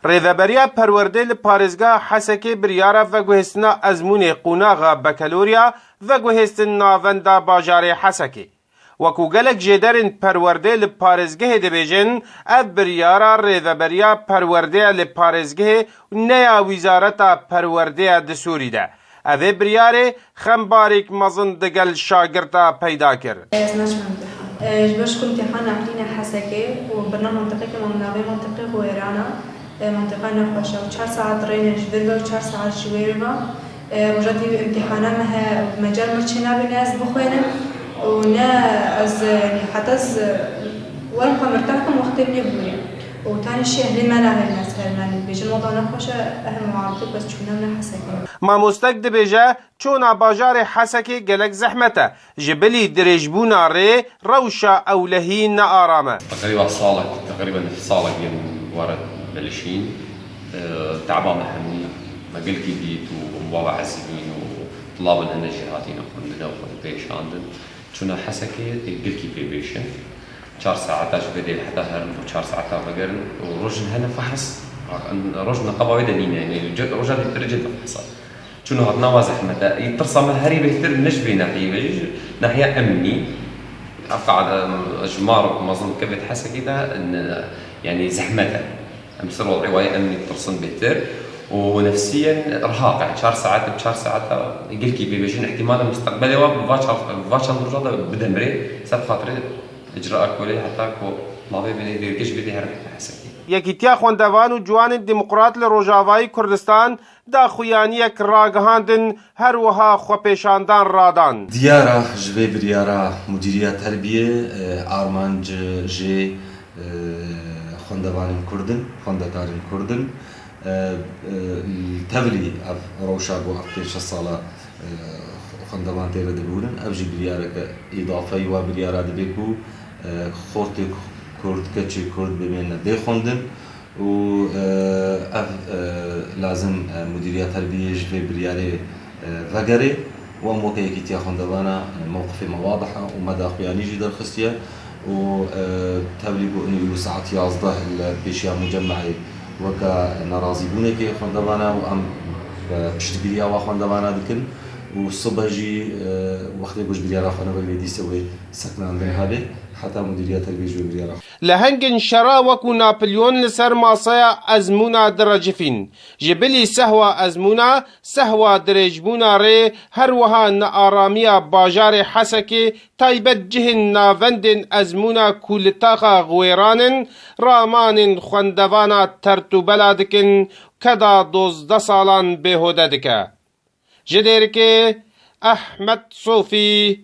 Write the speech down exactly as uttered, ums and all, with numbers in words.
Rêveberiya Perwerdê li parêzgeha Hesekê biryara veguhêstina ezmûnê qonaxa bekelorya veguhêstin navenda bajarê Hesekê. Wekû gelek jêderên perwerdê li parêzgehê dibêjin, ev biryara Rêveberiya Perwerdê ye li parêzgehê û ne ya Wîzareta Perwerdê ye di Sûrî de. Ev ê biryarê xembarîk mezin digel şagirta peyda kir. Ez naçim îmtîhan. E, ji ber ku îmtîhan neqlîne Hesekê û birna mantîqeke me navê mantîqê Xwêran e. E, mantîqa nexweş e. Çar saet rê ne ji vir ve û çar saet ji wê ve. E, roja dî îmtîhana me heye, mecel mir çênabe ne ez bixwînim û ne ez, e, yanî heta ez, e, werim xwe mirtah kim wextê min ê bûrê. Û tanî şehrê me nahêlin ez herim, yanî dibêjin wela nexweş e, ehl muaredik bes çûna min Hesekê. Mamostek dibêje, çûna bajarê Hesekê gelek zehmet e. Ji bilî dirêjbûna rê, rewşa ewlehî ne aram e. تقريبا صالك، تقريبا صالك يم ورا بلشين. أه، تعبان هەموو، me gelkî dît û wala ezibîn û tulabên hene jî hatîne xwendine û xwe pêşandin. Çûna Hesekê tê gelkî pê bêşin. Çar saeta ji vê dê heta herin û çar saeta vegerin û rojin hene fehs. Roj neqeba wê de nîne, yanî ce-, roja dî pir cid fehs e. Çûna hatina wa zehmet e. Ê tirsa me herî bêhtir ne ji vê nahiyê ve, ji nahiya emnî. Ev qeyd, em, ji mar û mezin kevêt Hesekê de, n-, yanî zehmet e. Em ser wezî wa yê emnî tirsin bêhtir. Û nefsiyen rihaq e. Çar saet, çar saeta gelkî pê bêjin, îhtîmal e misteqbelê wa bi va çar, va çend roja de bide mirê. Ser xatirê icra kolê heta ku navê bênê dêrgê ji vê dê herin Hesekê. Yekîtiya Xwendevan û Ciwanên Demokrat li Rojavayî Kurdistan daxuyaniyek ragihandin, her wiha xwepêşandan radan. Diyar e ji vê biryara Mudîriya Terbiyê, e, armanc jê, e, xwendevanên Kurd in, xwendekarên Kurd in. E, e, tevlî ev rewşa ku ev pênc şeş sala, e, xwendevan tê re dibiwînin, ev jî biryareke îdafeyî wa biryara dibe ku, e, xortê Kurd, keçê Kurd bimêne bê xwendin. û, e, ev, e, lazim, e, Mudîriya Terbiyê ji vê biryarê, e, vegerê û em weke Yekîtiya Xwendevana, e, mewqifê me wadih e û me daxuyanî jî derxistiye û, e, tevlî ku inî û saet yazdeh li pêşiya mucemmeê weke nerazîbûnekê xwendevana û em, e, piştgiriya wa xwendevana dikin û sibe jî, e, wextê ku ji biryara xwe nevegerê dîse wê seknandin hebe heta Mudîriya Terbiyê ji wê biryara xwe Lehengên şera wekû Napilyon li ser masaya ezmûna direcifîn. Ji bilî sehwa ezmûna, sehwa dirêjbûna rê, her wiha nearamiya bajarê Hesekê, taybet cihên navendên ezmûna ku li taxa Xwêran in, ramanên xwendevana tertûbela dikin, keda dozdeh salan bêhode dike. Ji Dêrikê, Ehmed Sofî,